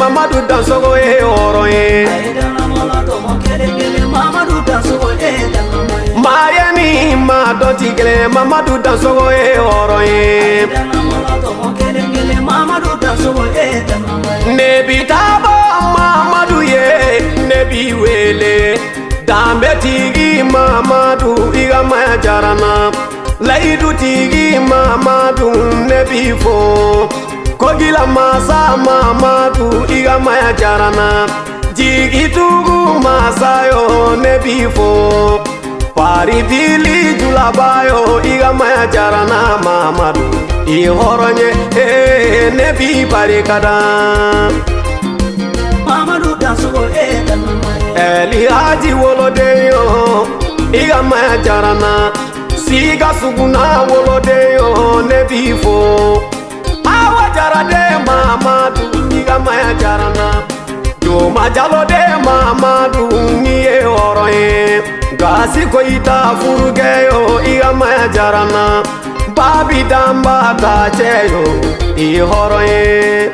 Mamadu Dansogo ye hɔrɔn ye. Maa ye ni maa dɔn ti kelen, Mamadu Dansogo ye hɔrɔn ye. Ne bi taa bɔ Mamadu ye, ne bi wele danbetigi Mamadu, i ka maya diyara n na. Layidutigi Mamadu, ne b'i fo. Kogila masa Mamadu, i ka maya diyara n na. Jigitugu masa yo, ne b'i fo. Parivili julaba yo, i ka maya diyara n na Mamadu, i ye hɔrɔn ye, ee ne b'i barikada. Mamadu Dansogo e dannama ye. Elihaji woloden yo, i ka maya diyara n na. Siga suguna woloden yo, ne b'i fo. Awa jaraden Mamadu, i ka maya diyara n na. Joma jaloden Mamadu, n'i ye hɔrɔn ye. Gasi Koyita furukɛ yo, i ka maya diyara n na. Babi Danba ta cɛ yo, i ye hɔrɔn ye.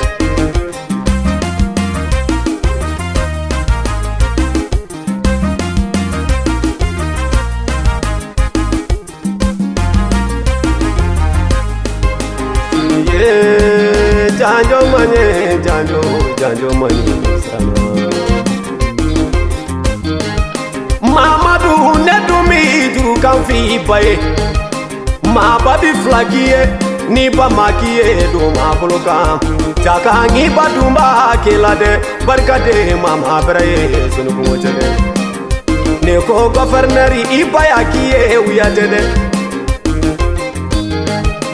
Janjo manye, janjo, janjo manye sana. Mamadu ne dun b'i juru kan f'i ba ye. Maa ba bi fila k'i ye, ni ba ma k'i ye don maa bolo kan. Jaka n'i ba dun b'a k'i la dɛ, barika de maa bɛrɛ ye sunukungo cɛ dɛ. Ne ko gɔfɛrɛnɛri i ba y'a k'i ye wuya tɛ dɛ.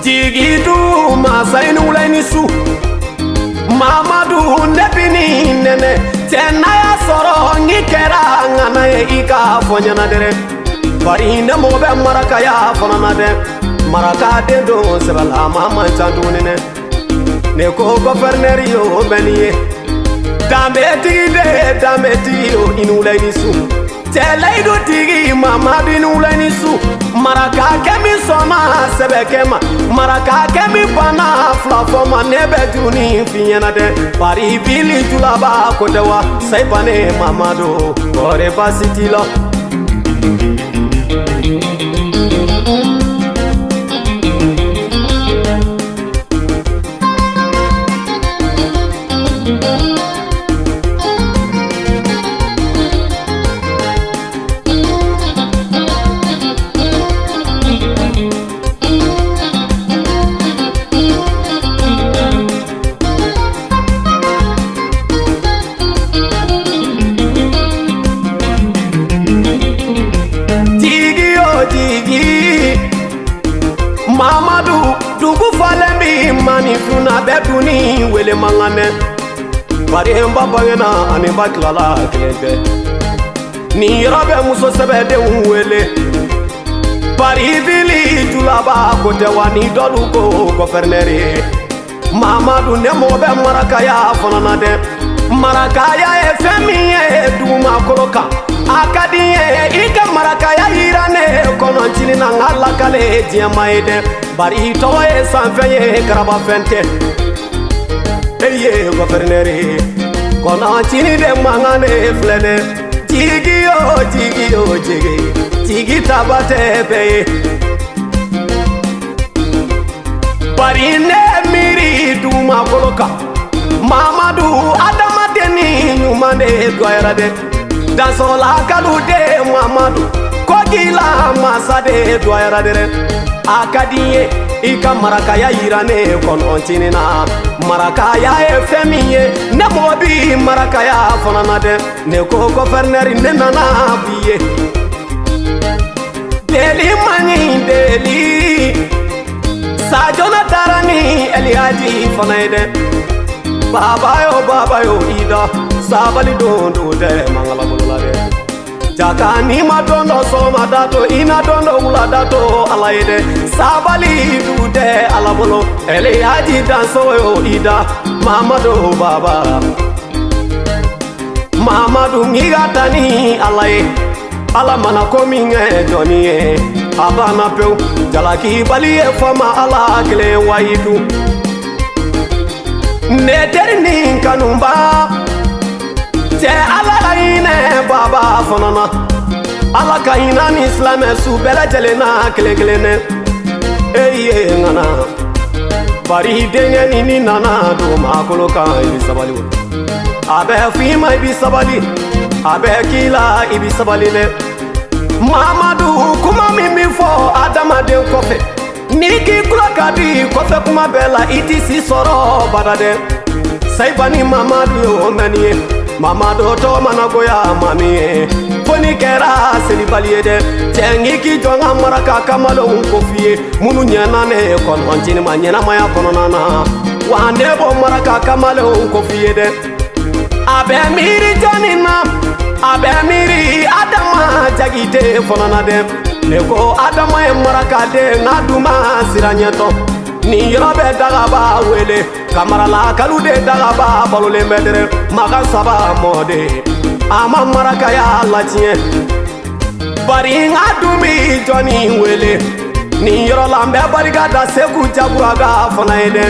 Jigi du masa i ni wula i ni su. Mamadu ne bi ni nɛnɛ cɛ, n'a y'a sɔrɔ n'i kɛra ŋana ye i k'a fɔ ɲɛna dɛrɛ. Bari ne mɔgɔ bɛ marakaya fana na dɛ, marakaden don sɛbɛla maa man ca tuguni dɛ. Ne ko gɔfɛrɛnɛri yo bɛ nin ye, danbetigi de danbetigi yo, i ni wula i ni su. Cɛ layidutigi Mamadu i ni wula i ni su. Marakakɛ min sɔnna sɛbɛkɛ ma, marakakɛ min banna fila fɔ ma, ne bɛ juruni f'i ɲɛna dɛ. Bari bili julaba ko tɛ wa, sayi pane Mamadu kɔri baasi t'i la. Jigi o jigi Mamadu, dugu falen bi maninfinna bɛɛ dun ni wele man kan dɛ. Bari n ba bangena ani n ba tilala kelen tɛ. Nin yɔrɔ bɛ muso sɛbɛdenw wele. Parivili julaba ko tɛ wa, ni dɔlu ko gɔfɛrɛnɛri. Mamadu ne mɔgɔ bɛ marakaya fana na dɛ. Marakaya ye fɛn min ye dugumakolo kan, a ka di n ye i ka marakaya yira ne kɔnɔ cini na n ka lakale diɲɛma ye dɛ. Bari i tɔgɔ ye sanfɛn ye, karabafɛn tɛ. E ye gɔfɛrɛnɛri kɔnɔ cini de mankan de filɛ dɛ. Jigi o jigi o jigi, jigi taba tɛ bɛɛ ye. Bari ne miiri dugumakolo kan, Mamadu adamaden ni ɲuman de dɔyara dɛ. Dansɔlakalu de Mamadu, kogila masa de dɔyara dɛ. A ka di n ye i ka marakaya yira ne kɔnɔ cini na. Marakaya ye fɛn min ye, ne mɔgɔ bi marakaya fana na dɛ. Ne ko gɔfɛrɛnɛri ne nana f'i ye. Deli man ɲi deli, Sajona taara ni Elihaji fana ye dɛ. Baba yo baba yo ida, sabali don do tɛ mangala bolo la dɛ. Jaka n'i ma don dɔ sɔgɔma da to, i na don dɔ wula da to Ala ye dɛ. Sabali dugu tɛ Ala bolo. Elihaji Dansogo yo ida, Mamadu baba. Mamadu n'i ka taa ni Ala ye, Ala mana ko min kɛ jɔnni ye, a banna pewu. Jalakibali ye fama Ala kelen wayidu. Ne teri ni kanuba, fana na. Ala ka hinɛ ni silamɛ su bɛɛ lajɛlen na kelen kelen dɛ. E ye ŋana bari denkɛ ni ni nana don maakolo kan i bɛ sabali o. A bɛ f'i ma i bɛ sabali, a bɛ k'i la i bɛ sabali dɛ. Mamadu kuma min bɛ fɔ adamaden kɔfɛ, n'i k'i tulo ka di kɔfɛ kuma bɛɛ la i tɛ si sɔrɔ bada dɛ. Sayiba ni Mamadu ye o mɛnni ye, Mamadu tɔgɔ mana goya maa min ye, fo n'i kɛra selibali ye dɛ. Cɛ n'i k'i jɔ n ka maraka kamalenw ko f'i ye, minnu ɲɛna ne kɔnɔ jinima ɲɛnamaya kɔnɔna na, wa ne b'o maraka kamalenw ko f'i ye dɛ. A bɛ miiri jɔnni na, a bɛ miiri Adama Jagite fana na dɛ. Ne ko Adama ye marakaden nka duma sira ɲɛtɔ. Nin yɔrɔ bɛ dagaba wele, kamaralakalu de dagaba balolen bɛ dɛrɛ. Makan saba mɔden, a ma marakaya latiɲɛ. Bari n ka dun bi jɔnni wele nin yɔrɔ la, n bɛ barika da Segu Jaguraga fana ye dɛ.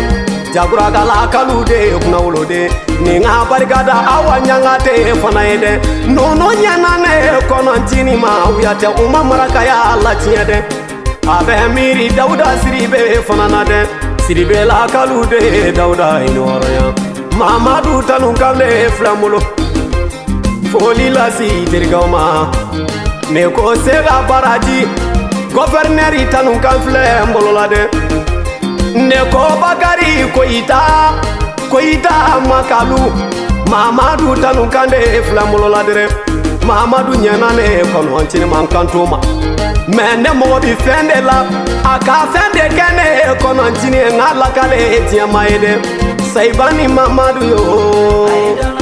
Jaguragalakalu de kunnawoloden, nin ka barika da Awa Ɲangate fana ye dɛ. Nunu ɲɛna ne kɔnɔ ncinin ma, wuyatɛ u ma marakaya latiɲɛ dɛ. A bɛ miiri Dawuda Siribe fana na dɛ. Siribelakalu de Dawuda i ni hɔrɔnya. Mamadu tanukan de filɛ n bolo, foli lasi terikɛw ma. Ne ko Sega Baraji gɔfɛrinɛri tanukan filɛ n bolo la dɛ. Ne ko Bakari Koyita, Koyita Makalu, Mamadu tanukan de filɛ n bolo la dɛ. Mamadu ɲɛna ne kɔnɔ ncinin ma n kan t'o ma, mɛ ne mɔgɔ bi fɛn de la, a ka fɛn de kɛ ne kɔnɔ ncinin ye, n ka lakale diɲɛ ma ye dɛ. Sayiba ni Mamadu yo.